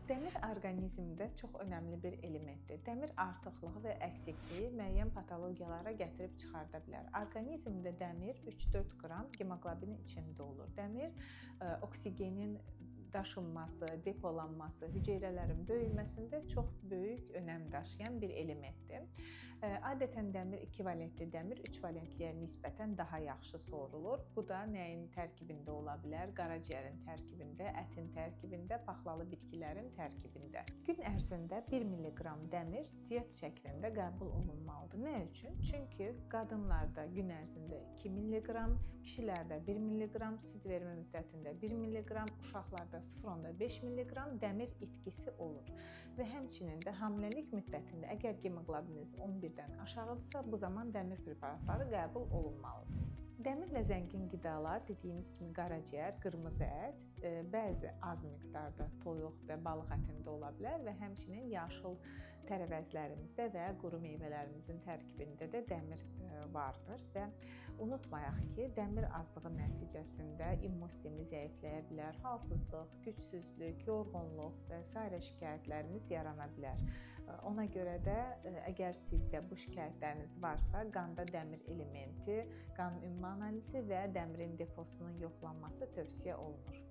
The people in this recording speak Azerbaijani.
Dəmir orqanizmdə çox önəmli bir elementdir. Dəmir artıqlığı və əksikliyi müəyyən patologiyalara gətirib çıxarda bilər. Orqanizmdə dəmir 3-4 qram hemoqlobinin içində olur. Dəmir oksigenin daşınması, depolanması, hüceyrələrin böyüməsində çox böyük önəm daşıyan bir elementdir. Adətən dəmir 2 valentli dəmir 3 valentliyə nisbətən daha yaxşı sorulur. Bu da nəyin tərkibində ola bilər? Qaraciyərin tərkibində, ətin tərkibində, paxlalı bitkilərin tərkibində. Gün ərzində 1 milliqram dəmir diyet şəklində qəbul olunmalıdır. Nə üçün? Çünki qadınlarda gün ərzində 2 milliqram, kişilərdə 1 milliqram, süd vermə müddətində 1 milliqram, uşaqlarda 0,5 milliqram dəmir itkisi olur. Və həmçinin də hamiləlik müddətində əgər hemoqlobininiz 11-dən aşağıdırsa, bu zaman dəmir preparatları qəbul olunmalıdır. Dəmirlə zəngin qidalar, dediyimiz kimi qaraciyər, qırmızı ət, bəzi az miqdarda toyuq və balıq ətində ola bilər və həmçinin yaşıl tərəvəzlərimizdə və quru meyvələrimizin tərkibində də dəmir vardır və unutmayaq ki, dəmir azlığı nəticəsində immun sistemi zəifləyə bilər, halsızlıq, gücsüzlük, yorğunluq və sairə şikayətlərimiz yarana bilər. Ona görə də əgər sizdə bu şikayətləriniz varsa, qanda dəmir elementi, qan ümumi analizi və dəmirin deposunun yoxlanması tövsiyə olunur.